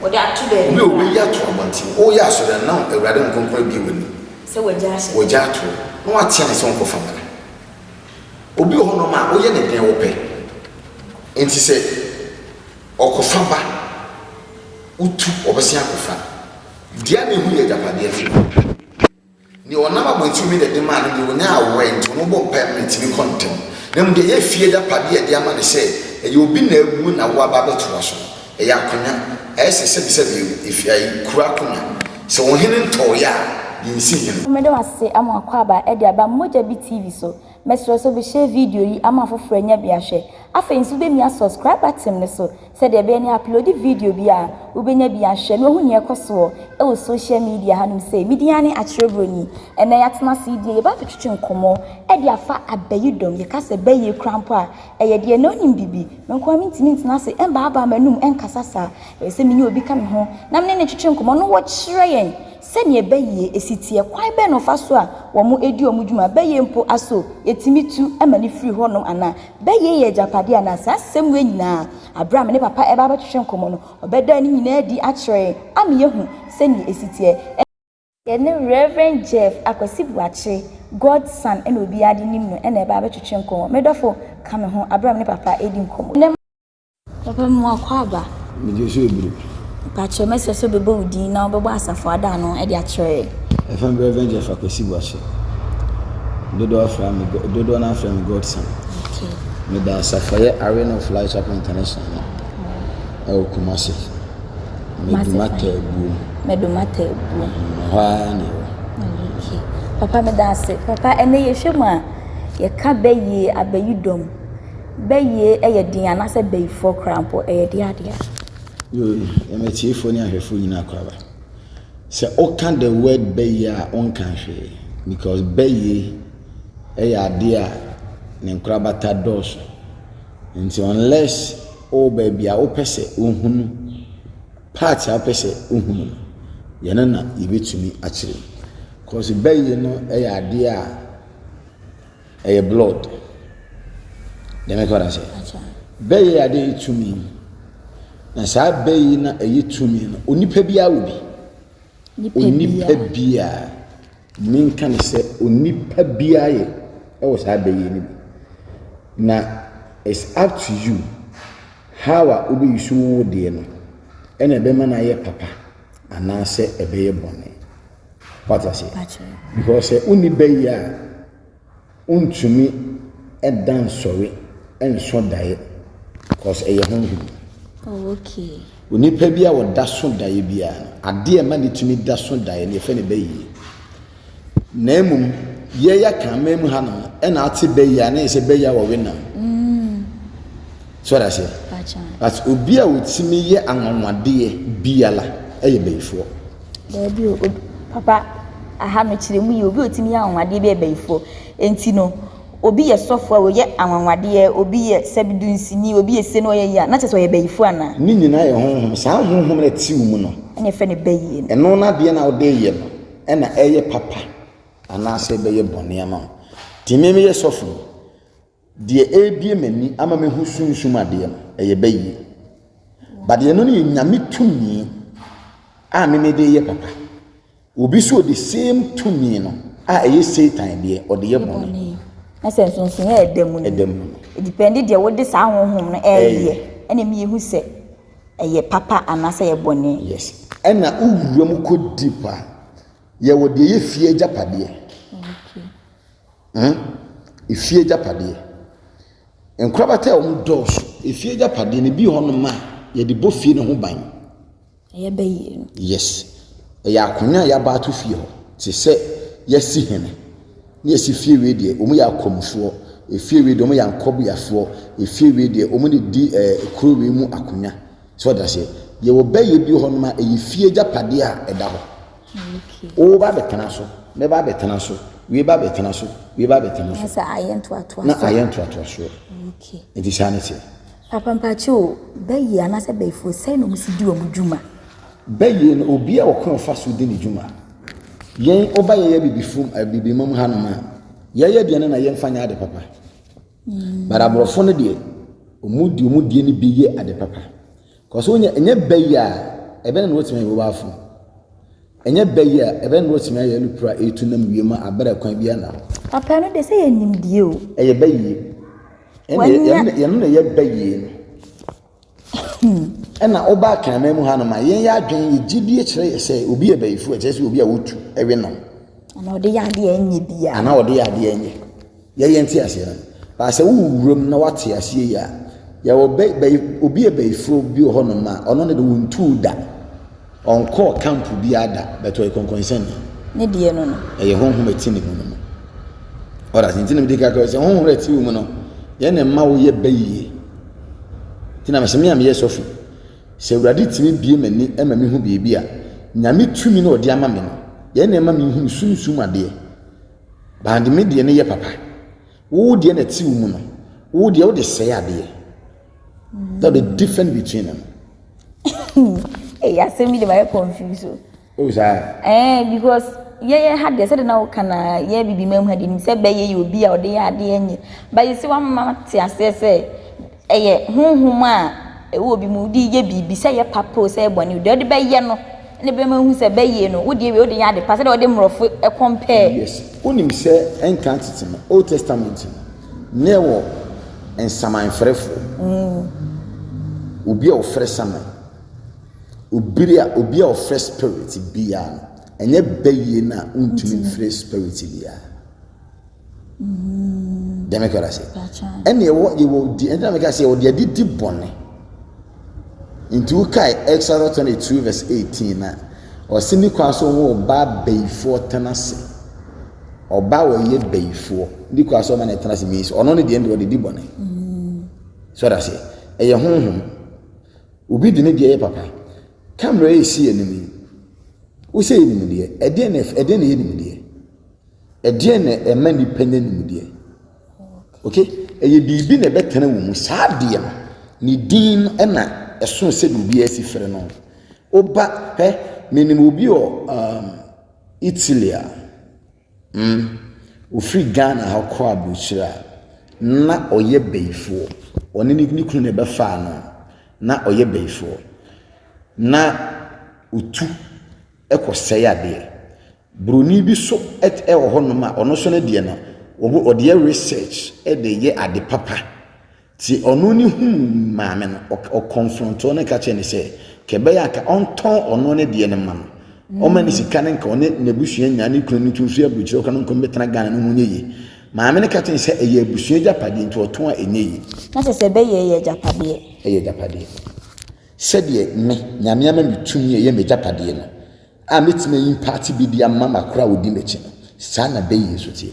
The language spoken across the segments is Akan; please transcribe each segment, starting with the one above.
Wɔde ato baabi. Obi a obeyi ato abɔnten. Woyɛ asɔre no na Awurade Honhom Kronkron abue w'ani. Sɛ wagya ahyɛ. Wagya ato hɔ na watea no sɛ ɔnkɔfa mmra. Obi wɔ hɔnom a woyɛ no dɛn wopɛ. Nti sɛ ɔkɔfa ba, wotu ɔbɛsan akɔfa. Deɛ a mehu yɛ agyapadeɛ no. Deɛ ɔnam abɔnten omi na ɛde maa no deɛ ɔnya awoɛ nti ɔno bɔ mpaeɛ ma no tumi kɔ ntɛm. Na mmom deɛ ɛyɛ fie agyapadeɛ a ɛde ama no sɛ ɛyɛ obi na awu na wo aba abɛtoa so no, ɛyɛ akonya. Ayɛ sɛ sɛbisɛbi o, efi ayi, kuro akonya. Sɛ ɔhene ntɔeɛ a, yɛnsi hene. Meda wo ase ama w'akwaaba de aba Mogya Bi TV so. Mɛsrɛ wo sɛ wobɛhyɛ video yi ama afoforɔ anya bi ahwɛ. Afei nso wobɛmia subscribe button no so sɛdeɛ ɛbɛyɛ ne uploadi video bi a, wobɛnya bi ahwɛ na wahu nea ɛkɔ soɔ wɔ social media hanom sei. Me din ara ne Akyerɛ Broni. Ɛnnɛ yɛatena ase yi deɛ yɛba abɛtwetwe nkɔmmɔ de afa abayidɔm. Yɛka sɛ bayie koraa mpo a, ɛyɛ deɛ na wonim biribi. Me nko ara mentumi ntena ase mbaabaa m'anum nkasa saa. Ɛwɔ sɛ menye obi ka me ho na me ne no twetwe nkɔmmɔ na ɔkyerɛ yɛn sɛdeɛ bayie si teɛ. Kwan bɛn na wɔfa so a wɔdi wɔn dwuma? Bayie mpo aso yɛtumi tu ma no firi hɔnom anaa? Bayie yɛ agyapadeɛ anaa? Saa asɛm wei nyinaa, berɛ a me ne papa reba abɛtwetwe nkɔmmɔ no, ɔbɛda ne nyinaa adi akyerɛ yɛn ama yɛahu sɛdeɛ ɛsi teɛ. Yɛne Rev. Jeff Akwasi Boakye, God's son na obiara de nim no na ɛreba abɛtwetwe nkɔmmɔ. Me dɔfo, ka me ho berɛ a me ne papa redi nkɔmmɔ yi. Papa mu akwaaba. Megye so ebire. Mpakyɛw mɛsrɛ sɛ wobɛbɔ wo din na wobɛbɔ asafo ada ano de akyerɛ yɛn. Yɛfrɛ me Rev. Jeff Akwasi Boakye. Dodoɔ afrɛ me dodoɔ no afrɛ me Godson. Okay. Meda asafo yɛ Arena of Light Chapel International no ɛwɔ Kumasi. Meduma Taabuom. Meduma Taabuom. Ɛhɔ ara na ɛwɔ. Okay. Papa meda ase. Papa ɛnɛ yɛhwɛ mu a yɛka bɛyie abayidɔm. Bayie yɛ den anaasɛ bayifoɔ koraa mpo ɛyɛ deɛ adeɛ a. Yoo, yɛma atiefoɔ ne ahwɛfoɔ nyinaa akwaaba. Sɛ woka the word bayie a wonka hwee because bayie yɛ adeɛ a ne nkorabata dɔɔso. Nti unless wowɔ baabi a wopɛ sɛ wohunu part a wopɛ sɛ wohunu no, yɛno na yɛbɛtumi akyerɛ mu. Cause bayie no yɛ adeɛ a Ɛyɛ blood. Deɛ mɛka ɔda sɛ. Bɛyɛ yɛ adeɛ yɛ tumi. Na saa bɛ yi na ɛyɛ tumi no, onipa biara wɔ bi. Onipa biara. Menka ne sɛ onipa biara yɛ ɛwɔ saa bɛ yi no bi. Na it's up to you how a wobɛyi so wo deɛ no ɛna ɛbɛma no ayɛ papa anaasɛ ɛbɛyɛ bɔne. Wate aseɛ? Because sɛ wonni bɛ yi a, wontumi da nsɔre nsɔ daeɛ because ɛyɛ honhom. Oh, okay. Onipa bi a ɔda so daeɛ biara no, adeɛ a ɛma ne tumi da so daeɛ no yɛfrɛ no bɛ yie. Na mmom yɛyɛ akraman mu hanom ɛna ate bɛ yie a na yɛ sɛ bɛ yie a wɔwe nam. Mm. So ɔda aseɛ? But obi a ɔtumi yɛ anwanwadeɛ biara ɛyɛ bɛyifoɔ. Daabi o, papa aha no kyerɛ mu yie, obi a ɔtumi yɛ anwanwadeɛ bi yɛ bayifoɔ. Enti no, obi yɛ sɔfoɔ a ɔyɛ anwanwadeɛ, obi yɛ sɛbi dunsini, obi yɛ sei na ɔyɛ yie a, na kyerɛ sɛ ɔyɛ bayifoɔ anaa? Ne nyinaa yɛ honhom. Saa honhom no a ɛte wo mu no. Ɛna yɛfrɛ no bayie no. Ɛno no adeɛ no a wode reyɛ no ɛna ɛyɛ papa anaasɛ ɛbɛyɛ bɔne ama wo. Nti me meyɛ sɔfo yi, Deɛ ɛrebue m'ani ama mehu sunsum adeɛ no, ɛyɛ bayie. But ɛno no yɛ Nyame tumi a me mede yɛ papa. Obi nso wɔ the same tumi no a ɛyɛ Satan deɛ, ɔde yɛ bɔne. Na sɛ nsonsonoeɛ a ɛda mu no, Ɛda mu no. ɛdipɛnde deɛ wode saa honhom no ɛreyɛ, ɛna ɛma yɛhu sɛ ɛyɛ papa anaasɛ ɛyɛ bɔne. Yes. Ɛna wowura mu kɔ deep a, yɛwɔ deɛ ɛyɛ fie agyapadeɛ. Okay. Hmm? Efie agyapadeɛ. Nkorabata a wɔn dɔɔso. Efie agyapadeɛ no ebi wɔ hɔnom a yɛde bɔ fie no ho ban. Ɛyɛ bɛ yie no. Yes. Ɛyɛ akonnwa a yɛabɔ ato fie hɔ. Te sɛ yɛasi hene. Ne yɛsi fie wei deɛ wɔn yɛ akɔmfoɔ. Efie wei deɛ wɔn yɛ ankɔbeafoɔ. Efie wei deɛ wɔn de di ɛɛ eh, kuro wei mu akonnwa. So ɔda aseɛ. Yɛwɔ bɛyɛ bi wɔ hɔnom a ɛyɛ fie agyapadeɛ a ɛda hɔ. Wo ba bɛtena so, me ba bɛtena so, wei ba bɛtena so, wei ba bɛtena so. Na sɛ ayɛ ntoatoasoɔ. Na ayɛ ntoatoasoɔ. Okay. Nti saa ne teɛ. Papa mpakyɛ o, bɛyie anaasɛ bɛyifoɔ sɛn na wɔn si di wɔn dwuma? Bɛyie no, obi a ɔkwan ɔfa so di ne dwuma. Yɛn ɔba yɛyɛ bibifo abibimam hanom a, yɛyɛ deɛ no na yɛmfa nyɛ ade papa. Mm. But aborɔfo no deɛ, wɔn di wɔn deɛ no bi yɛ ade papa. Kɔsɛ wonyɛ ɛnyɛ bɛyie a. ɛbɛn na wɔtumi ayɛ mobile phone? Ɛnyɛ bɛyɛ a, ɛbɛn na wɔtumi ayɛ alupere a ɛretu nam wiem a abere kwan biara na hɔ? Papa, ɛno deɛ sɛ yɛ nimdeɛ o. Ɛyɛ bɛyie. Ɛna yɛno na ɛyɛ bɛyie no. Ɛna woba Akanman mu hanom a, yɛn yɛ adwene, yɛ gyidie kyerɛ yɛ sɛ obi yɛ bayifoɔ, ɛkyerɛ sɛ obi a wotu ɛwe nam. Anaa ɔde yɛ adeɛ ɛnyɛ biara. Anaa ɔde yɛ adeɛ ɛnyɛ. Yɛyɛ nte aseɛ no. Baa sɛ wowɔ wuram na wate aseɛ yi a, yɛwɔ bɛ, bɛ, obi yɛ bayifoɔ bi wɔ hɔnom a, ɔno ne de wɔntuu da. Ɔnkɔɔ camp biara da, but ɔyɛ kɔnkɔnsani. Ne deɛ no no. Ɛyɛ honhom ɛte ne mu no mu. Ɔda ase nti na mede kakra sɛ honhom ɛte wo mu no, yɛn na ɛma woyɛ bayie. Nti na mesɛ me a meyɛ sɔfo, sɛ Awurade tumi bie m'ani ma mehu biribi a, Nyame tumi na ɔde ama me no, yɛn na ɛma mehu sunsum adeɛ. Bande me deɛ no yɛ papa. Wo deɛ na ɛte wo mu no, wo deɛ wode sɛe adeɛ. That the difference between them. Hey, asɛm yi de ma yɛ confuse o. O saa. Eh, because yɛyɛ ha deɛ sɛde na woka na yɛ bibi ma mu ha deɛ nim sɛ bɛyɛ yɛ obi a ɔde yɛ adeɛ nyɛ. Ba yɛsi wama te aseɛ sɛ ɛyɛ honhom a ɛwɔ obi mu wode yɛ biribi sɛ ɛyɛ papa o sɛ ɛyɛ bɔne o deɛ ɔde bɛyɛ no ɛna ɛbɛma hu sɛ bɛyɛ no wodeɛ wei wode yɛ ade pa sɛdeɛ ɔde mmorɔfo compare. Yes, wonim sɛ ɛnka tete no Old Testament no na ɛwɔ nsamanfrɛfoɔ. Obi a ɔfrɛ saman. Obiri a obi a ɔfrɛ spirit biara no, ɛnyɛ bɛyie no a wontumi mfrɛ spirit biara. Deɛ meka da sɛ. Ɛne ɛwɔ yɛwɔ di ɛnna meka sɛ yɛwɔ deɛ de di bɔne. Nti wokae Exodus 22 verse 18 na ɔse ne kwan so wɔn ɔbaa bayifoɔ tena ase. Ɔbaa wɔyɛ bayifoɔ ne kwan so ɔma no tena ase means ɔno ne deɛ deɛ ɔde di bɔne. So ɔda ase ɛyɛ honhom. Obi de ne deɛ yɛ papa. Camera yi si anim yi. Wosɛ yɛ nimdeɛ. Ɛdeɛ na ɛdeɛ na ɛyɛ nimdeɛ. Ɛdeɛn na ɛma nnipa nya nimdeɛ? Okay, ɛyɛ biribi na ɛbɛtena wo mu. Saa adeɛ no, ne din no na ɛsono sɛdeɛ obiara si frɛ no. Woba, hwɛ, menim obi wɔ um, Italy a, mm, ofiri Ghana ha kɔ aburokyire a, na ɔyɛ bayifoɔ. Ɔne ne, ne kunu na ɛbɛfaa no, na ɔyɛ bayifoɔ. Na otu kɔsɛe adeɛ. Broni bi so wɔ hɔnom a ɔno nso ne deɛ no, ɔde yɛ research de yɛ ade papa. Nti ɔno ne huu maame no, ɔkɔnfrɔntoo no ka kyerɛ no sɛ, ka ɛbɛyɛ a nka ɔntɔn ɔno ne deɛ no ma no. Ɔma ne sika no nka ɔne n'abusua nyinaa ne kunu no ntu mfiri aburokyire ɔka no nkɔ mbɛtena Ghana no ho nyɛ yie. Maame no ka kyerɛ no sɛ ɛyɛ abusua agyapadeɛ nti ɔtɔn a ɛnyɛ yie. Na kyerɛ sɛ ɛbɛyɛ yɛ agyapadeɛ. Ɛyɛ agyapadeɛ. Sɛdeɛ me, Nyame ama me tumi a ɛyɛ m'agyapadeɛ no, a mɛtumi ayi mpaate bi de ama m'akora a ɔdi m'akyi no, saa na bɛyie nso teɛ.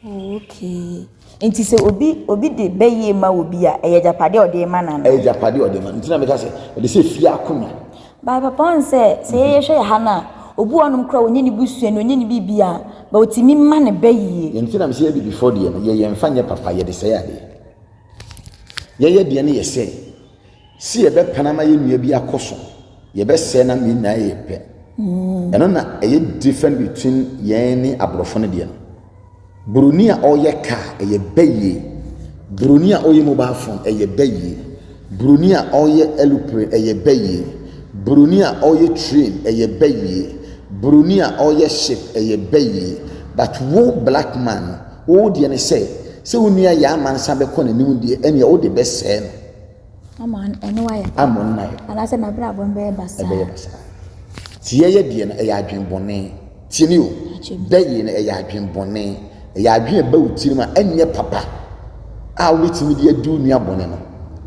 Oh, okay. Nti sɛ obi obi de bɛyie ma obi a, ɛyɛ agyapadeɛ a ɔde rema no anaa? Ɛyɛ agyapadeɛ a ɔde ma no. Nti na meka sɛ, ɛde sɛ fie akonnwa. But papa ɔn sɛ, sɛ yɛyɛ hwɛ yɛ ha no a, obi wɔ hɔnom koraa ɔnyɛ ne busuani, ɔnyɛ ne biribiara, but ɔtumi ma ne bɛyie. Nti na mesɛ yɛ abibifoɔ deɛ no, yɛyɛ mfa nyɛ papa, yɛde sɛe adeɛ. Yɛyɛ deɛ no yɛ sɛ, Se yɛbɛpene ama yɛn nua bi akɔ so, yɛbɛsɛe no ama yɛn nyinaa ayɛ pɛ. Ɛno na ɛyɛ different between yɛn ne aborɔfo no deɛ no. Buroni a ɔyɛ car ɛyɛ bɛyie. Buroni a ɔyɛ mobile phone ɛyɛ bɛyie. Buroni a ɔyɛ aeroplane ɛyɛ bɛyie. Buroni a ɔyɛ train ɛyɛ bɛyie. Buroni a ɔyɛ ship ɛyɛ bɛyie. But wo black man no, wo deɛ ne sɛ, sɛ wo nua yɛ amansa bɛkɔ n'anim deɛ ɛnneɛ wode bɛsɛe no. Ama ɛne wayɛ pɛ. Ama ɔno ayɛ pɛ. Anaasɛ n'abrabɔ no bɛyɛ basaa. Ɛbɛyɛ basaa. Ti yɛyɛ deɛ no ɛyɛ adwenbɔne. Tie me o. Bɛyɛ no ɛyɛ adwenbɔne. Ɛyɛ adwen ɛba wo tirim a ɛnyɛ papa a wobɛtumi de adi wo nua bɔne no.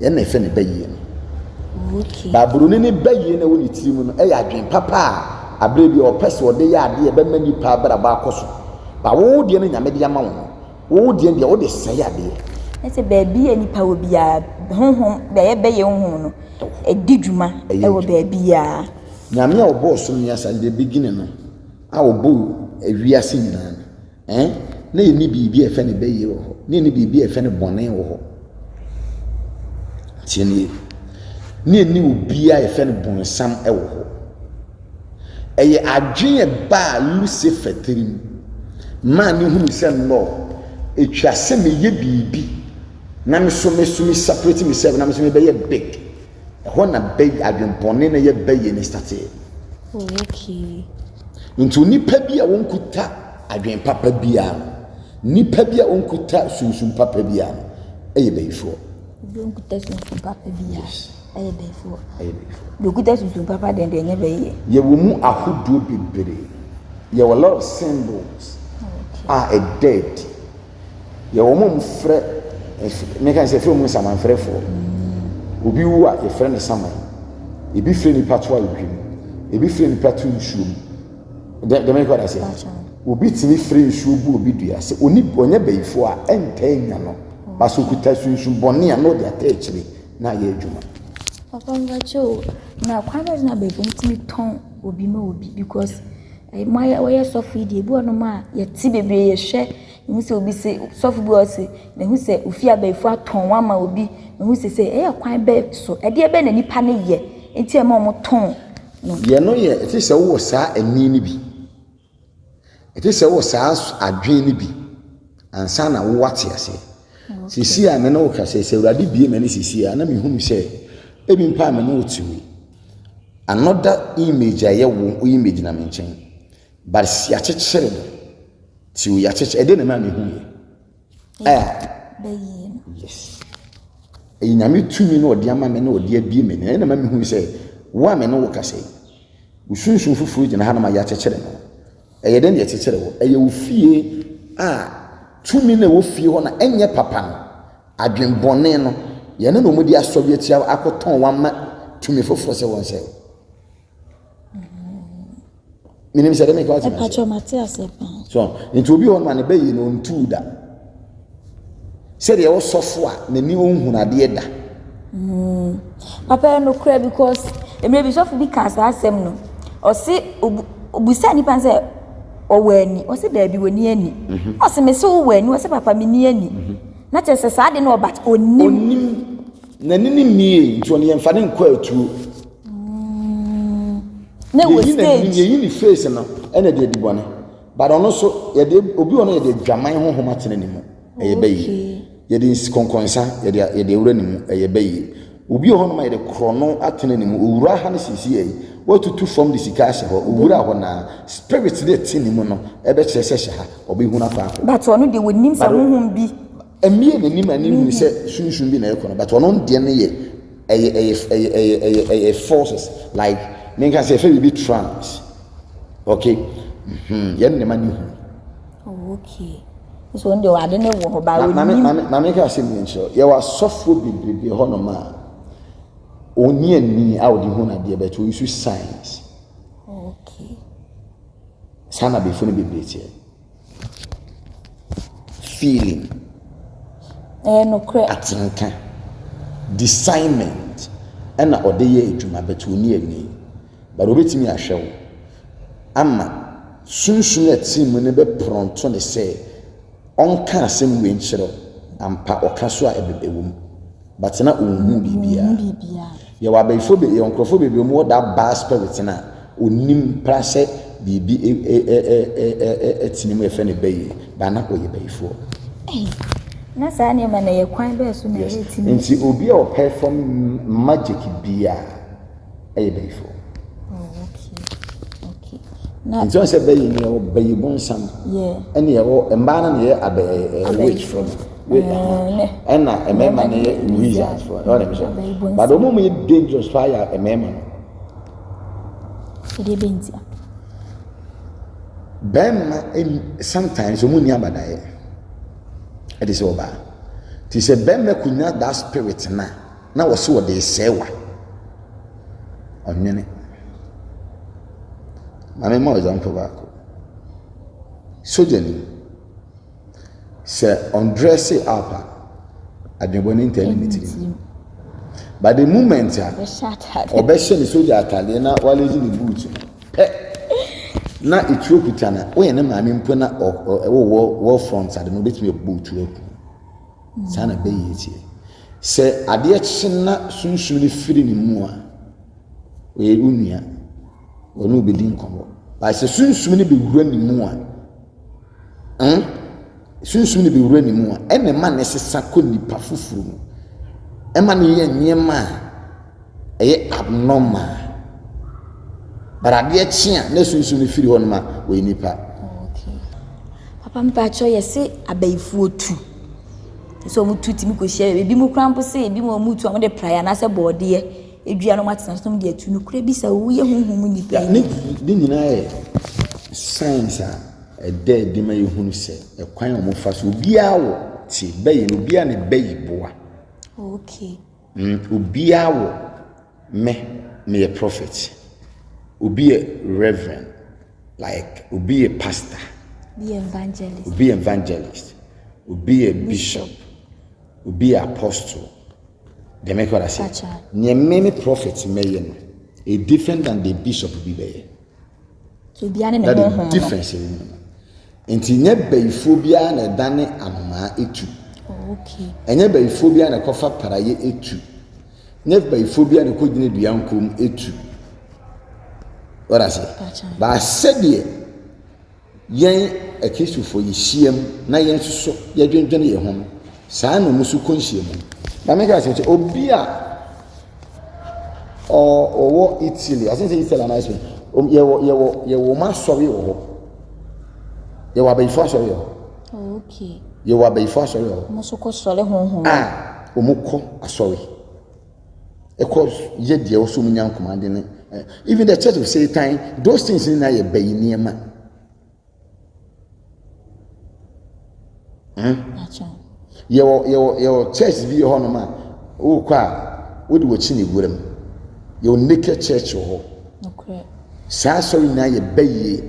Yɛn na ɛfɛ ne bɛyie no. Okay. Baaburoni ne bɛyie no ɛwɔ ne tirim no ɛyɛ adwen papa a aberɛ bi ɔpɛ sɛ ɔde yɛ adeɛ ɛbɛma nipa abrabɔ akɔ so. Ba wo deɛ no Nyame de ama wo no. Wo deɛ deɛ wode sɛe adeɛ. Ne sɛ baabi a nipa wɔ biara, honhom, bɛyɛ bɛyɛ honhom no, ɛdi dwuma ɛwɔ baabiara. Nyame a ɔbɔɔ soro ne asase, the beginning no, a ɔbɔɔ wiase nyinaa no, eh, na yɛnni biribi a yɛfrɛ no bɛyie wɔ hɔ, na yɛnni biribi a yɛfrɛ no bɔne wɔ hɔ. Tie nie. Na yɛnni obiara a yɛfrɛ no bonsam wɔ hɔ. Ɛyɛ adwene a ɛbaa Lucifer tirim maa no hunu sɛ nnɔ, ɛtwa sɛ meyɛ biribi na me so me so me separate myself na me so mebɛyɛ big. Ɛhɔ na bɛ adwempɔne na ɛyɛ bɛyɛ ne starteɛ. Oh, okay. Nti onipa bi a wɔnkuta adwen papa biara no, nipa bi a wɔnkuta sunsum papa biara no, ɛyɛ bɛyifoɔ. Obi a ɔnkuta sunsum papa biara ɛyɛ bɛyifoɔ. Ɛyɛ bɛyifoɔ. Deɛ ɔkuta sunsum papa deɛ deɛ ɛnyɛ bɛyie. Yɛwɔ mu ahodoɔ bebree. Yɛwɔ a lot of symbols a ɛda adi. Yɛwɔ wɔn a wɔfrɛ, meka sɛ yɛfrɛ wɔn nsamanfrɛfoɔ. Obi wu a yɛfrɛ no saman. Ebi frɛ nipa to ahwehwɛ mu. Ebi frɛ nipa to nsuo mu. Dɛ dɛm ɛkɔ ase. Obi tumi frɛ nsuo gu obi dua sɛ oni ɔnyɛ bayifoɔ a ɛntaa nya no. Baso okuta sunsum bɔne a na ɔde ata akyire na ayɛ adwuma. Papa mepakyɛ o, na kwan bɛn so na abayifoɔ no tumi tɔn obi ma obi because mo ayɛ wɔyɛ sɔfo yi deɛ ebi wɔ nom a yɛte bebree yɛhwɛ mehu sɛ obi se sɔfo bi wɔ hɔ se mehu sɛ ofie abayifoɔ atɔn wɔn ama obi mehu sɛ sɛ ɛyɛ kwan bɛn so ɛdeɛ bɛn na nipa no yɛ nti ɛma wɔn tɔn no. Yɛ no yɛ ɛte sɛ wowɔ saa ani no bi ɛte sɛ wowɔ saa adwene no bi ansa na wowate aseɛ. Sisi a me ne wo kasa sɛ Awurade bie m'ani sisi a na mehunu sɛ ebi mpa a me ne wo te wei. Another image a ɛyɛ wo image na me nkyɛn. But si akyekyere no. Ti o yɛakyekyere ɛdeɛ na ɛma mehu yɛ. Bɛyie no. Yes. Ɛyɛ nyame tumi na ɔde ama me na ɔde abie m'ani. Ɛna ɛma mehu sɛ wo a me ne wo kasa yi. Wo sunsum foforɔ gyina ha na ma yɛakyekyere no. Ɛyɛ dɛn na yɛkyekyere wo? Ɛyɛ wo fie a tumi na ɛwɔ fie hɔ na ɛnyɛ papa no. Adwenbɔne no, yɛne na wɔde asɔre atia akɔtɔn wo ama tumi foforɔ sɛ wɔn sɛ. Menim sɛ dɛm nka wate Ɛpakyɛ mate aseɛ paa. So, nti obi hɔ no ma ne bɛyi no ɔntuu da. Sɛdeɛ ɛwɔ sɔfo a n'ani ɔnhunu adeɛ da. Papa yɛ nokorɛ because mmerɛ bi sɔfo bi kaa saa asɛm no ɔse obusaa nipa no sɛ ɔwɔ ani ɔse daabi ɔni ani ɔse mese wowɔ ani ɔse papa menni ani na kyerɛ sɛ saa de no ɔbat ɔnim. Ɔnim n'ani ne mmie nti ɔno yɛmfa ne nkɔ atuo. Na ɛwɔ Yɛyi n'anim stage. yɛyi ne face no ɛna de adi bɔne but ɔno nso yɛde obi wɔ no yɛde adwaman honhom atena ne mu ɛyɛ bɛyie yɛde kɔnkɔnsa yɛde yɛde awura ne mu ɛyɛ bɛyie obi wɔ hɔnom a yɛde korɔno atena ne mu owura ha no sisi yɛ yi watutu fam de sika ahyɛ hɔ owura hɔ naa spirit de ɛte ne mu no ɛbɛkyerɛ sɛ hyɛ ha ɔbɛhunu akɔ akɔ But ɔno deɛ wɔnim sɛ honhom bi. Mmie n'anim a ne hunu sɛ sunsum bi na ɛkɔ no but ɔno deɛ no yɛ ɛyɛ ɛyɛ ɛyɛ ɛyɛ ɛyɛ ɛyɛ forces like menka sɛ yɛfɛ biribi trance okay mhm yɛn ne ma ne hu. Oh okay so ɔno deɛ ade ne wɔ hɔ ba onim. Maame maame maame ka asɛm bi nkyerɛ yɛwɔ asɔfoɔ bebrebe hɔ nom a ɔnni ani a ɔde hu n'adeɛ but ɔyi so signs. Oh okay. Saa na abɛɛfo no bebree teɛ. Feeling. Ɛyɛ nokorɛ. Atenka. Discernment ɛna ɔde yɛ adwuma but ɔnni ani. But ɔbɛtumi ahwɛ wo ama sunsum a ɛte mu no bɛprɔnto no sɛ ɔnka asɛm wei nkyerɛ wo. Ampa ɔka so a ɛwɔ mu. But na ɔnhu biribiara. Yɛwɔ abayifoɔ be yɛwɔ nkurɔfoɔ bebree wɔn wɔ that bad spirit no a ɔnim pra sɛ biribi ɛte ne mu yɛfrɛ no bayie but na ɔyɛ bayifoɔ. Ei, na saa nneɛma no ɛyɛ kwan bɛɛ so na Yes. ɛtumi. Nti obi a ɔperform magic biara ɛyɛ bayifoɔ. Oh, okay. Okay. Na Nti wɔn sɛ bɛyi no yɛwɔ bɛyi bonsam. Yeah. Ɛna yɛwɔ mmaa no na yɛ abɛ ɛɛ witch fo no. Ɛna mmarima no yɛ wizard fo. Ɛwɔ dɛm sɛ. But wɔn mu yɛ dangerous paa yɛ mmarima no. Ɛdeɛ bɛ ntia. Bɛrima sometimes wɔn ni abadaeɛ. Ɛde sɛ ɔbaa. Ti sɛ bɛrima kunya that spirit na na wɔsi wɔde sɛɛ wa. Ɔnwene. Maame ma example baako. Sogyani, sɛ ɔndrɛse up a, adwenbɔne ntaa nni ne tirim. But the moment a ɔbɛhyɛ ne sogya atadeɛ na walezi ne boot no pɛ, na etuo kuta no, woyɛ ne maame mpo na ɛwɔ war front ade no, obetumi abɔ otuo aku. Saa na bɛyɛ teɛ. Sɛ adeɛ kye na sunsum no firi ne mu a, ɔyɛ wo nua, ɔne wo bɛdi nkɔmmɔ. But sɛ sunsum no bɛwura ne mu a, hmm, sunsum no bɛwura ne mu a, ɛna ɛma ne sesa kɔ nipa foforɔ mu. Ɛma no yɛ nneɛma a Ɛyɛ abnormal. But adeɛ kye a na sunsum no firi hɔ nom a ɔyɛ nipa. Okay. Papa mpakyɛw yɛse abayifoɔ tu. Sɛ wɔn tu tumi kɔhyia baabi. Ebi mu koraa mpo sɛ ebi mu wɔn tu a wɔde praeɛ anaasɛ bɔɔdeɛ edua na wɔn atena so na wɔde atu. Nokorɛ bi sɛ woyɛ honhom mu nipa yi. Ne ne nyinaa yɛ signs a ɛda adi ma yɛhunu sɛ ɛkwan a wɔfa so obiara wɔ te bɛyi no obiara ne bɛyi boa. Okay. Obiara wɔ me meyɛ prophet obi yɛ reverend like obi yɛ pastor. Obi yɛ evangelist. Obi yɛ evangelist. Obi yɛ bishop. Obi yɛ apostle. Deɛ mɛka ɔda se. Nea me me prophet mɛyɛ no, e different than the bishop bi bɛyɛ. Obiara ne ne honhom no. Difference ɛwɔ mu no. Nti nyɛ bayifoɔ biara na ɛdane anomaa etu. Oh, okay. Ɛnyɛ bayifoɔ biara na ɛkɔfa praeɛ etu. Nyɛ bayifoɔ biara na ɛkɔgyina dua nkom etu. Wɔda ase. Baa sɛdeɛ Yɛn Akristofoɔ yɛhyiam na yɛn nso so yɛdwendwene yɛn ho no, saa na wɔn nso kɔ nhyiamu. Na meka sɛ sɛ obi a ɔwɔ Italy, asɛn sɛ Italy anaa Spain, yɛwɔ yɛwɔ yɛwɔ wɔn asɔre wɔ hɔ. Yɛwɔ abayifo asɔre wɔ hɔ. Oh, okay. Yɛwɔ abayifo asɔre wɔ hɔ. Wɔn nso kɔ sɔre honhom. A wɔn kɔ asɔre. Ɛkɔ yɛ deɛ wɔsɔ wɔn nya nkɔmade ne. Even the church of Satan, those things nyinaa yɛ bayi nneɛma. Hmm? Yɛwɔ yɛwɔ yɛwɔ church bi wɔ hɔnom a wokɔ a wode w'akyi na ewura mu. Yɛwɔ naked church wɔ hɔ. Saa asɔre nyinaa yɛ bɛyie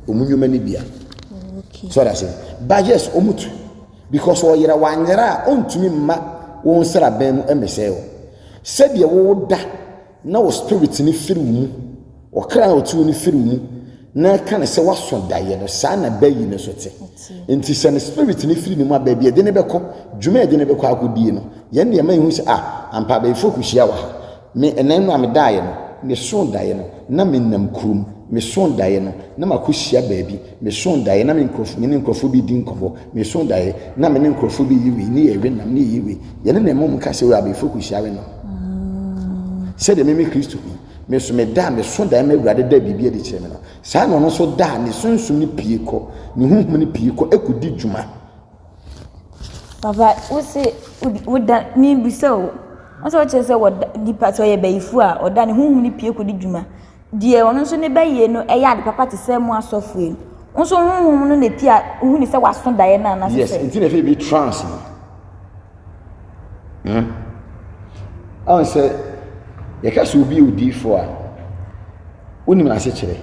wɔn nnwuma no bia. So ɔda se but yes wɔn tu because ɔyera wanyera a ɔntumi mma wɔn nsraban mu mmɛsɛe wo. Sɛdeɛ woda na wo spirit no firi wo mu, ɔkra a ɔte wo no firi wo mu, na ɛka no sɛ woaso daeɛ no, saa na bayi no nso te. Nti sɛ ne spirit no firi ne mu a, baabi a ɛde no bɛkɔ, dwuma a ɛde no bɛkɔ akɔdie no, yɛn deɛ ɛma yɛhu sɛ, ah, ampa abayifoɔ kɔhyia wɔ ha. Me, ɛnɛ no a medaeɛ no, mesoo daeɛ no, na menam kurom, mesoo daeɛ no, na makɔhyia baabi, mesoo daeɛ na me nkurɔfoɔ, me ne nkurɔfoɔ bi redi nkɔmmɔ, mesoo daeɛ na me ne nkurɔfoɔ bi reyi wei, ne yɛrewe nam, ne yɛyi wei. Yɛne na ɛma wɔn ka sɛ, abayifoɔ kɔhyia we nam. Sɛdeɛ me me Kristo ni, me nso meda a meso daeɛ ma Awurade da biribi adi kyerɛ me no, saa na ɔno nso da a ne sunsum no pue kɔ, ne honhom no pue kɔ kɔdi dwuma. Papa, wo se woda, mebisa o, wo sɛ wokyerɛ sɛ wɔda, nipa sɛ ɔyɛ bayifoɔ a, ɔda ne honhom no pue kɔdi dwuma. Deɛ ɔno nso ne bayie no ɛyɛ ade papa te sɛ mo asɔfoɔ yi, wo nso honhom no na epue a, wohu ne sɛ waso daeɛ no anaasɛ Yes, sɛ? nti na ɛfɛ bi trance no. Hmm. Ɔn sɛ yɛka sɛ obi yɛ odiyifoɔ a, wonim n'asekyerɛ.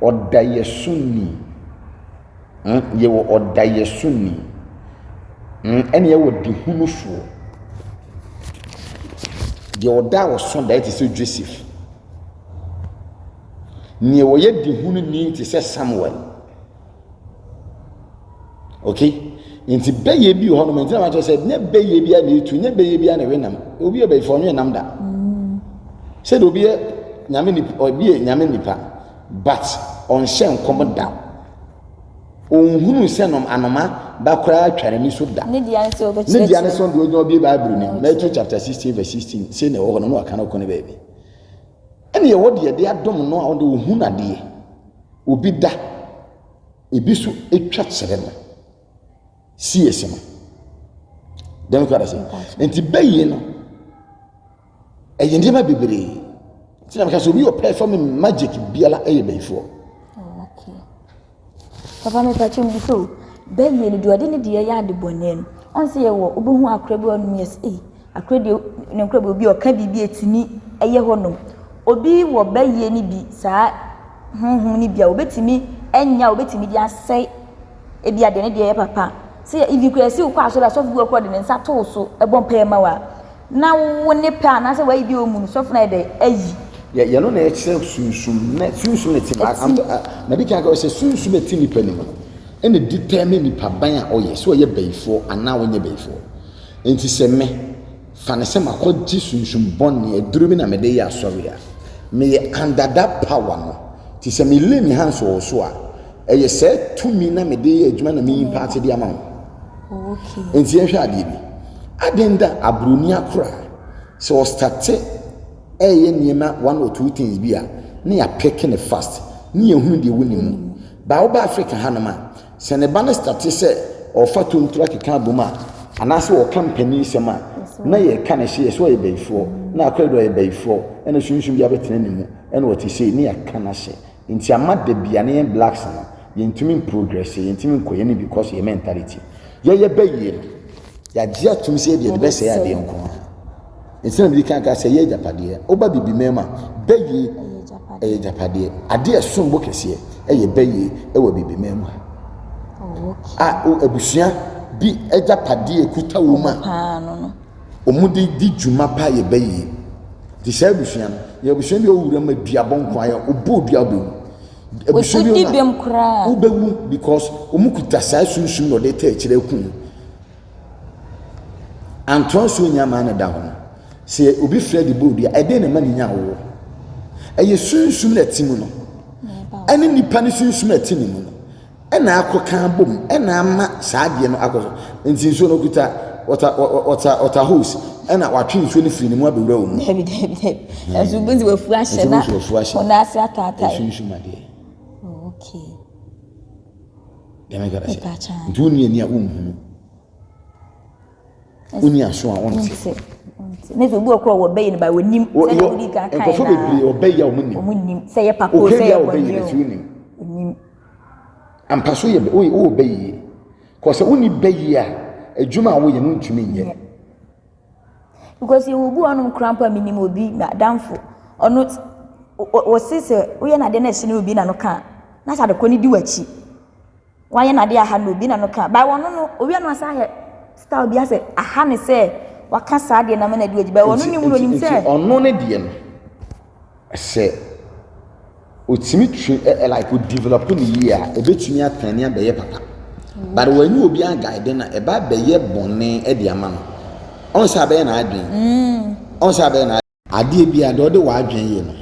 Ɔdayɛsoni. Hmm. Yɛwɔ ɔdayɛsoni. Hmm. Ɛne yɛwɔ dehunufoɔ. Deɛ ɔda a ɔso daeɛ te sɛ Joseph. Deɛ ɔyɛ dehununi te sɛ Samuel. Okay? Nti bɛyɛ bi wɔ hɔnom nti na makyerɛ sɛ nyɛ bɛyɛ bi a na etu nyɛ bɛyɛ bi a na ɛwe nam obi yɛ bɛyifo ɔnwe nam da sɛdeɛ obi yɛ nyame nipa obi yɛ nyame nipa but ɔnhyɛ nkɔm da ɔnhunu sɛ nom anoma ba koraa atwa n'ani so da Ne deɛ ne sɛ ne ɔbɛkyerɛkyerɛ. deɛ ne sɛ ɔde ɔgyina ɔbie bible nim Matthew chapter 16 verse 16 sei na ɛwɔ hɔ no na waka no kɔ ne baabi ɛne ɛwɔ deɛ ɛde adom no a ɔde ɔhu adeɛ obi da ebi so twa kyerɛ no CS no dɛm kora sɛ nti bɛyie no ɛyɛ nneɛma bebree nti na meka sɛ obi wɔ perform magic biara ɛyɛ bɛyifoɔ oh, okay. Papa mepakyɛ mu sɛ o bɛyie no deɛ ɔde ne deɛ yɛ ade bɔne no ɔn sɛ yɛwɔ wobɛhu akora bi ɔnom yɛ sɛ ei akora deɛ ne nkora bi obi ɔka biribi ɛtumi ɛyɛ hɔnom obi wɔ bɛyie no bi saa honhom no bi a obetumi anya a obetumi de asɛe ebi a deɛ ne deɛ yɛ papa sɛ even kura esi wokɔ asɔre asɔfo bi wɔ kɔ de ne nsa to wo so ɛbɔ mpaeɛ ma wo a na wo ne pɛ anaasɛ wayi bi wɔ mu no sɔfo no ayɛ dɛ ayi. Yɛ yɛno na ɛkyerɛ sunsum na sunsum na ɛte mu na di kan ka sɛ sunsum ɛte nipa no mu no ɛna determine nipa ban a ɔyɛ sɛ ɔyɛ bayifoɔ anaa ɔnyɛ bayifoɔ nti sɛ me Fa no sɛ makɔgye sunsum bɔne aduro bi na mede yɛ asɔre a, meyɛ under that power no. Nti sɛ me lay me hands wɔ wo so a, ɛyɛ saa tumi na mede yɛ adwuma na me impart de ama wo. Nti yɛnhwɛ adeɛ bi. Adɛn da aburoni akora sɛ ɔstate. ɛreyɛ nneɛma one or two things bi a, na yɛapeke no fast, ne yɛhunu deɛ ɛwɔ ne mu. But woba Africa hanom a, sɛ ne ba no starte sɛ ɔrefa tontoro akeka abom a, anaasɛ ɔreka mpaninsɛm a, na yɛka no hye, yɛsɛ ɔyɛ bayifoɔ, na akɔyɛ deɛ ɔyɛ bayifoɔ, ɛna sunsum bi abɛtena ne mu, ɛna ɔte sei, ne yɛaka no ahyɛ. Nti ama da bi a ne yɛn blacks no, yɛntumi mprogresse, yɛntumi nkɔ yɛn anim because yɛn mentality. Yɛyɛ bayie no, yɛagye atom sɛ yɛde yɛde bɛsɛe adeɛ nko ara. Nti na mede kan ka sɛ ɛyɛ agyapadeɛ. Woba Bibiman mu a, bayie ɛyɛ agyapadeɛ. Adeɛ a ɛsom bo kɛseɛ ɛyɛ bayie ɛwɔ Bibiman mu ha. A abusua bi agyapadeɛ ɛkuta wɔn a wɔn de di dwuma pa yɛ bayie. Nti saa abusua no, yɛ abusua bi a ɔwura mu aduabɔ nko ara, ɔbɔ odua wobɛwu. Abusua bi wɔ a wobɛwu because wɔn kuta saa sunsum na ɔde ta akyire aku. Antoa nsuo nyɛ amaa na ɛda hɔ no, sɛ obi frɛ de bɔ odua, ɛdeɛn na ɛma ne nya awoɔ? Ɛyɛ sunsum na ɛte mu no, ɛne nipa ne sunsum na ɛte ne mu no, ɛna akɔka abom, ɛna ama saa adeɛ no akɔ so. Nti nsuo no okuta wɔta wɔta wɔta hose, ɛna watwe nsuo no firi ne mu abɛwura wɔn mu. Dabi dabi dabi. Ɛnso bi nso wafu ahyɛ na wɔn ase ataatae. Sunsum adeɛ. Oh, okay. Deɛ meka sɛ, nti wonni ani a wonhunu. Wonni aso a wonte. Ne sɛ obi wɔ korɔ wɔ bɛyi no ba wɔnim sɛdeɛ wodi kan kae nkurɔfoɔ bebree ɔbɛyi a wɔn nim. Wɔn nim sɛ yɛ papa o sɛ yɛ bɔne o. Wɔn nim. Ampa so yɛ wowɔ bɛyi kɔ sɛ wonni bɛyi a adwuma a woyɛ no ntumi nyɛ. Because yɛwɔ obi wɔ hɔnom koraa mpo a menim obi m'adamfo ɔno wɔse sɛ woyɛ no adeɛ na ɛhyɛ no obi na no ka a na sɛ adekorɔ no di w'akyi. Wayɛ n'ade aha no obi na no ka by ɔno no owia no asan ayɛ style bi asɛ aha ne sɛ waka saa adeɛ no ama no adi w'akyi by ɔno nim no onim sɛ. Nti ɔno ne deɛ no sɛ otumi twe ɛ like o develop ne yie a ebetumi atɛn ne abɛyɛ papa but wɔanyi obi anguide no a ɛba abɛyɛ bɔne de ama no ɔn sɛ abɛyɛ n'adwene ɔn sɛ abɛyɛ n'adwene. Adeɛ biara, deɛ wode w'adwene yɛ no,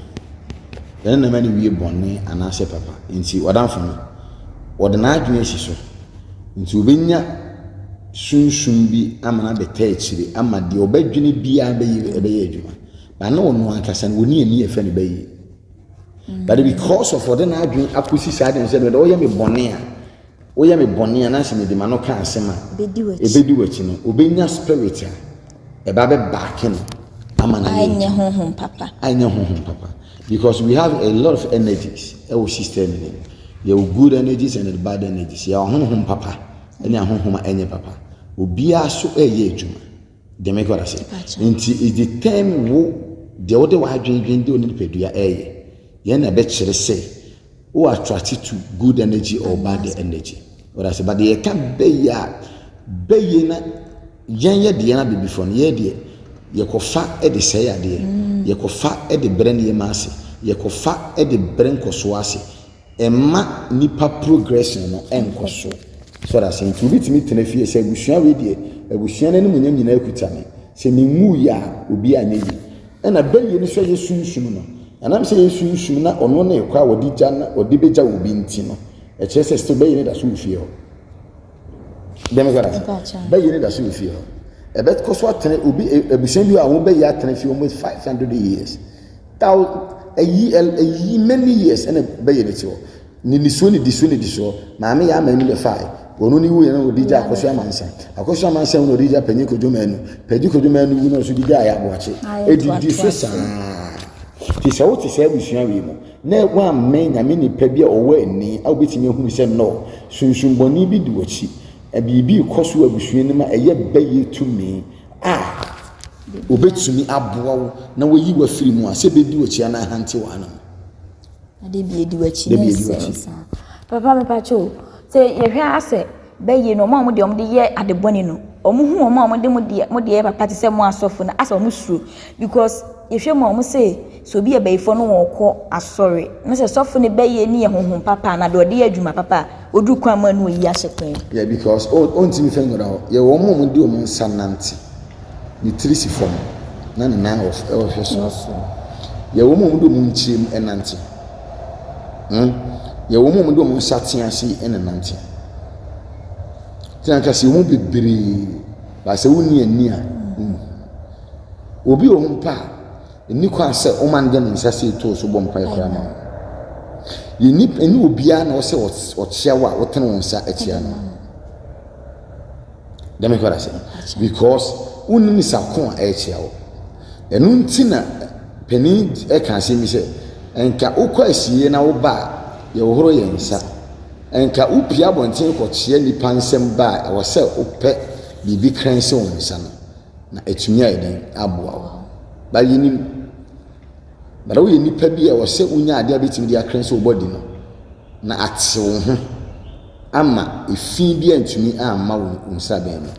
ɛno na ɛma no wie bɔne anaasɛ papa. Nti w'adamfo no, ɔde n'adwene asi so. Nti ɔbɛnya sunsum bi ama no abɛtaa akyire ama deɛ ɔbɛdwene biara bɛyɛ ɛbɛyɛ adwuma. Ba na ɔno ankasa no, ɔni ani a ɛfɛ no bɛyie. But because of ɔde n'adwene akɔsi saa deɛ no sɛ deɛ ɔyɛ me bɔne a, Woyɛ me bɔne a na sɛ mede m'ano ka asɛm a, ɛbɛdi w'akyi no, ɔbɛnya spirit a ɛba bɛ baake no ama no ayɛ adwuma. Honhom papa. Anyɛ honhom papa. Because we have a lot of energies ɛwɔ system no mu. Yɛwɔ good energies and bad energies. Yɛwɔ ahonhom papa ɛne ahonhom a ɛnyɛ papa. Obiara so ɛyɛ adwuma. Deɛ meka ɔda se. Nti it determine wo deɛ wode w'adwendwen de wo nipadua ɛyɛ. Yɛn na ɛbɛkyerɛ sɛ Wo attracted to good energy or bad energy. What I say, but deɛ yɛka bɛyɛ a bɛyɛ na yɛn yɛ deɛ na abibifoɔ no yɛ deɛ yɛkɔfa de sɛe adeɛ, mm. yɛkɔfa de brɛ nneɛma ase, yɛkɔfa de brɛ nkɔsoɔ ase. Ɛma nipa progression no ɛnkɔ so. So what I say, nti obi tumi tena fie sɛ abusua wei deɛ abusua no animuonyam nyinaa kuta me. Sɛ menwu yɛ a obi anyɛ yie. Ɛna bɛyɛ no sɛ yɛ sunsum no. Ɛnam sɛ ɛyɛ sunsum na ɔno ne ɛkɔ a wɔde gya na ɔde bɛgya obi nti no, ɛkyerɛ sɛ still bɛyɛ no da so wɔ fie hɔ. Dɛm kora ase. Bɛyɛ no da so wɔ fie hɔ. Ɛbɛkɔ so atena obi abusua bi a wɔn bɛyɛ atena fie wɔn 500 years. Thou ayi ayi many years ɛna bɛyɛ no ti hɔ. Nnidisoɔ nnidisoɔ nnidisoɔ. Maame Yaa Manu bɛfae. Ɔno ne wuiɛ no ɔde gyaa Akosua Amansa. Akosua Amansa wu na ɔde gyaa Panyin Kojo Manu. Panyin Kojo Manu wu na ɔso de gyaa Aboakye. Ɛdidi so saa. Nti sɛ wote saa abusua wei mu na woammɛn Nyame nipa bi a ɔwɔ ani a wobɛtumi ahunu sɛ no, sunsum bɔne bi di w'akyi. Biribi rekɔ so wɔ abusua no mu a ɛyɛ bɛyɛ tumi a obɛtumi aboa wo na wayi wo afiri mu a sɛ bɛdi w'akyi anaa ahante w'anam. Na da bi edi w'akyi na ɛsɛe wo saa. Papa mepakyɛ o, sɛ yɛhwɛ ara sɛ bɛyɛ no, wɔn a wɔde wɔn de yɛ ade bɔne no, wɔn hu wɔn a wɔde mo deɛ mo deɛ yɛ papa te sɛ mo asɔfo no, asɛ wɔn suro because yɛhwɛ mu a wɔn se sɛ obi yɛ bɛyifoɔ no wɔkɔ asɔre na sɛ sɔfo no bɛyɛ ne yɛ honhom papa anaa deɛ ɔde yɛ adwuma papa a, oduru kwan mu a na oyi ahyɛ kwan mu. Yeah, because o ontumi fɛ nkɔda hɔ. Yɛ wɔn a wɔde wɔn nsa nante. Ne tiri si fam na ne nan wɔ hwɛ soro. Yɛ wɔn a wɔde wɔn nkyɛn mu nante. Hmm? Yɛ wɔn a wɔde wɔn nsa tea ase nante. Tena nka sɛ wɔn bebree, baasa wonni ani a, nhu. Obi wɔ ho mpo a, Ɛnni kwan sɛ woma no de ne nsa sei to wo so bɔ mpaeɛ koraa ma wo. Yɛnni, ɛnyɛ obiara na ɔsɛ ɔkyea wo a wotene wo nsa kyea no. Dɛm ɛkɔ ase. Because wonni nsa ko a ɛrekyea wo. Ɛno nti na panin ɛka asɛm bi sɛ, nka wokɔ asie na woba a, yɛhohoro yɛn nsa. Nka wopie abɔnten kɔkyea nnipa nsam ba a, ɛwɔ sɛ wopɛ biribi krɛnse wo nsa no. Na atumi ayɛ dɛn aboa wo. But yɛnim. But woyɛ nipa bi a ɛwɔ sɛ wonya adeɛ a bɛtumi de akrɛnse wo body no na ate wo ho ama efi bi antumi amma wo nsraban mu.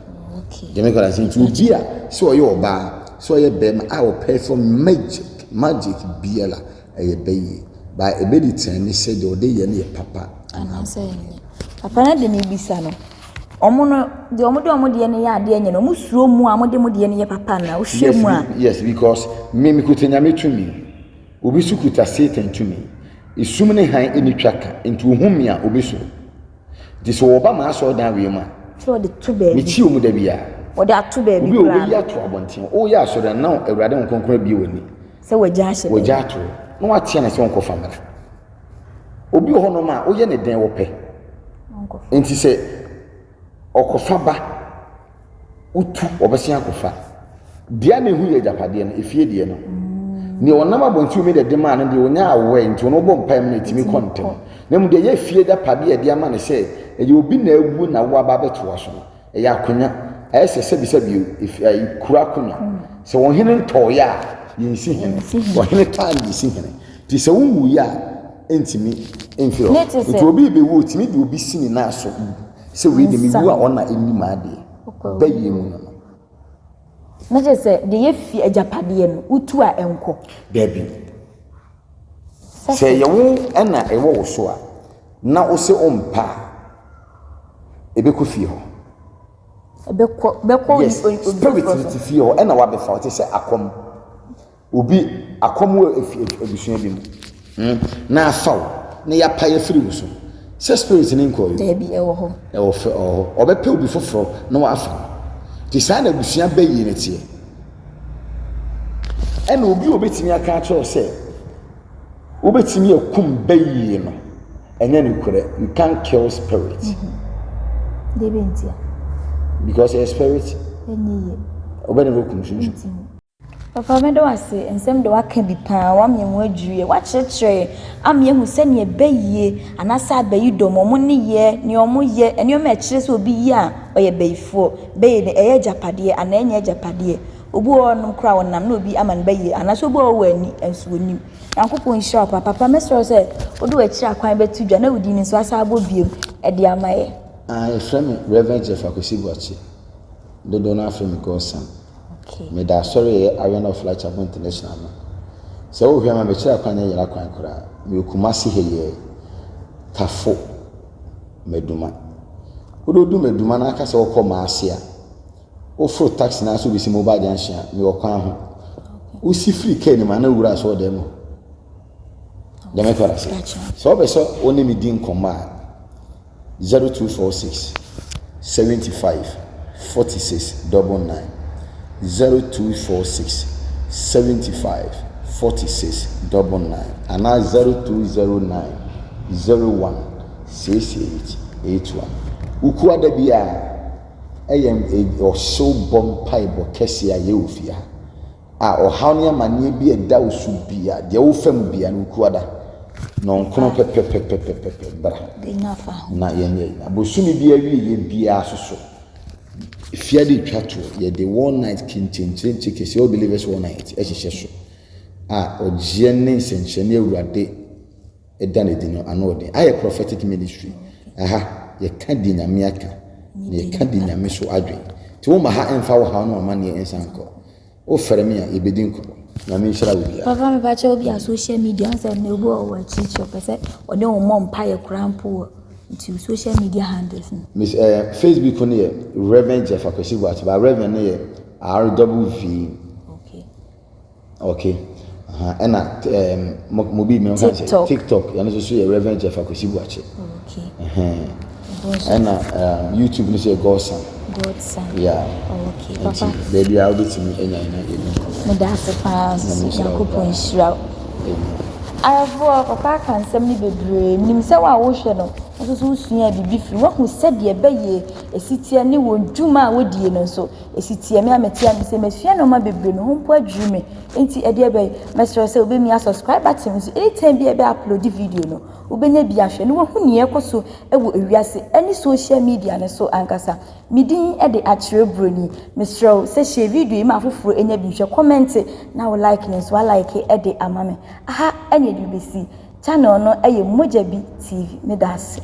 Deɛ meka sɛ nti obi a sɛ ɔyɛ ɔbaa sɛ ɔyɛ bɛrima a ɔperform magic magic biara ɛyɛ bɛyie ba ɛbɛdi tɛn ne sɛ deɛ ɔde yɛ no yɛ papa anaasɛ ɛnyɛ. Papa no de mebisa no ɔmo no deɛ ɔmo de ɔmo deɛ no yɛ adeɛ nyɛ no ɔmo suro mu a ɔmo de mo deɛ no yɛ papa na wohwɛ mu a. Yes because me mekuta Nyame tumi obi nso kuta Satan tumi esum ne hann ɛni twa ka nti ohu me a obesuro. Nti sɛ wɔba m'asɔredan wei mu a, Sɛ wɔde to baabi. mekyi wɔn da biara. Wɔde ato baabi Obi a koraa wɔbɛyi no. ato abɔnten. Woyɛ asɔre no, na Awurade Honhom Kronkron abue w'ani. Sɛ wɔagya ahyɛ baabi. Wɔagya ato hɔ. Na watea no sɛ ɔnkɔfa mmra. Obi wɔ hɔnom a, woyɛ ne dɛn wɔpɛ. Ɔnkɔfa. Nti sɛ ɔkɔfa ba Wotu, wɔbɛsan akɔfa. Deɛ na ehu yɛ agyapadeɛ no, efie deɛ no. Nea ɔnam abɔnten omi na ɛde maa no deɛ ɔnya awɛ nti ɔno ɔbɔ mpae mu na etumi kɔ ntɛm. Na mmom deɛ ɛyɛ efie agyapadeɛ a ɛde ama no sɛ ɛyɛ obi na awu na wo aba abɛtoa so no, ɛyɛ akonya. Ayɛ sɛ sɛbisɛbi efi ayi kuro akonya. Sɛ ɔhene ntɔɔeɛ a, yɛnsi hene. Ɔhene taa na yɛsi hene. Nti sɛ wonwuiɛ a, ɛntumi mfiri hɔ. Nti obi rebɛwu a, ɔtumi de obi si ne nan so. Sɛ wei de mewu a ɔna ɛnni m'adeɛ bɛyɛ mu no no. Na kyerɛ sɛ deɛ yɛfi agyapadeɛ no wotu a ɛnkɔ. Dabi. Sɛ ɛyɛ wo ɛna ɛwɔ wo so a na wo se wompɛ a ɛbɛkɔ fie hɔ. Ɛbɛkɔ bɛkɔ Yes, spirit no te fie hɔ ɛna wabɛfa wo te sɛ akɔm. Obi akɔm wɔ efi abusua bi mu hmm, na afa wo na yɛapae afiri wo so. Sɛ spirit no nkɔɔ yi. Daabi, ɛwɔ hɔ. Ɛwɔ fɛ ɛwɔ hɔ. Ɔbɛpɛ obi foforɔ na wafa no. Nti saa na abusua bɛyie no teɛ. Ɛna obi a obetumi aka akyerɛ wo sɛ wobɛtumi akum bɛyie no, ɛnyɛ nokorɛ. You can't kill spirit. Mm-hmm. Deɛ bɛ ntia. Because ɛyɛ spirit. Ɛnyɛ yie. Wobɛne no kum sunsun. Papa mɛda wo ase, nsɛm de waka bi paa, wama yɛn ho adwiri yɛn, wakyerɛkyerɛ yɛn ama yɛahu sɛnea ɛbɛyie anaasɛ abayidɔm, wɔn nneyɛɛ, nea wɔyɛ, nneɛma a ɛkyerɛ sɛ obi yɛ a ɔyɛ bayifoɔ, bɛyɛ no ɛyɛ agyapadeɛ anaa ɛnyɛ agyapadeɛ. Obi wɔ hɔnom koraa a ɔnam na obi ama no bayie anaasɛ obi wɔ hɔ a ɔwɔ ani nso ɔnnim. Nyankopɔn nhyira wo paa. Papa mɛsrɛ wo sɛ wode w'akyiri akwan bɛto dwa na wo din no nso asan abɔ bio de ama yɛn. Ah, yɛfrɛ me Rev. Jeff Akwasi Boakye. Dodoɔ no ara frɛ me Godson. Meda asɔre a ɛyɛ Iron of Light Chapel International no. Sɛ wohwɛ ma mekyerɛ akwan nyɛ yera kwan koraa. Mewɔ Kumasi ha yi Tafo Maduma. Wode wodu Maduma na aka sɛ wokɔ Maase a, woforo taxi na asɛ wobɛsi Mobile Junction a, mewɔ kwan ho. Wosi firi kaa no mu a na wura asɔre dan mu hɔ. Deɛ mɛka ase. Sɛ wopɛ sɛ wo ne me di nkɔmmɔ a, 0246 75 46 99 0246 75 46 99 anaa 0209 01 68 81. Wokua da bi a ɛyɛ ɔhyew bɔ mpaebɔ kɛse a yɛwɔ fie ha. A Ɔhaw ne amanneɛ bi a ɛda wo so biara, deɛ wofa mu biara no, wokuada nnɔnkron pɛpɛpɛpɛpɛpɛ bra na yɛnyɛ. Na bosome bi awieeɛ biara nso so, fiade retwa toɔ, yɛde War Night kyenkyenkyenkye kɛseɛ, All Believers War Night hyehyɛ so a ɔgyeɛ ne nsɛnkyerɛnne Awurade da no adi no ano ɔden. Ayɛ prophetic ministry. Aha, yɛka deɛ Nyame aka, na yɛka deɛ Nyame so adwen. Nti woma ha ɛmfa wo haw ne w'amanneɛ nsan nkɔ. Wofrɛ me a, yɛbɛdi nkɔmmɔ. Nyame nhyira wo biara. Papa mepa kyɛw bi a social media ɔn sɛ nnɛ obi wɔ hɔ akyirikyiri ɔpɛ sɛ ɔne wo mmɔ mpaeɛ koraa mpo wɔ nti wo social media handles no. Miss eh, Facebook no yɛ Reverend Jeff Akwasi Boakye, but Reverend no yɛ RWV. Okay. Okay. Aha, ɛna um, mo mo bi mi nka sɛ TikTok. TikTok ɛno nso so yɛ Reverend Jeff Akwasi Boakye. Okay. Ɛna um, YouTube no so yɛ Godson. Godson. Yeah. Oh, okay, papa. Nti baabi a wobɛtumi anya yɛn na yɛdi nkɔmmɔ. Meda ase paa nso Nyame nhyira wo Nyankopɔn paa. nhyira wo. Amen. Ayɛfoɔ, papa aka nsɛm no bebree. Menim sɛ wo a wohwɛ no nso so wosua biribi firi. Woahu sɛdeɛ ɛbɛyɛ ɛsi teɛ ne wɔn dwuma a wɔdie no nso ɛsi teɛ. Me a mete ha me sɛ masua nneɛma bebree, me ho mpo adwiri me. Enti ɛdeɛ bɛn, mɛsrɛ wo sɛ wobɛmia subscribe button no so. Anytime bi a yɛbɛ upload video no, wobɛnya bi ahwɛ na woahu nea ɛkɔ so wɔ ewiase ne social media no so ankasa. Me din de Akyerɛ Broni. Mesrɛ wo sɛ share video yi ma afoforɔ nya bi nhwɛ, comment na wo like no nso woalike de ama me. Aha na yɛde bɛsi. Channel no yɛ Mogya Bi TV. Meda ase.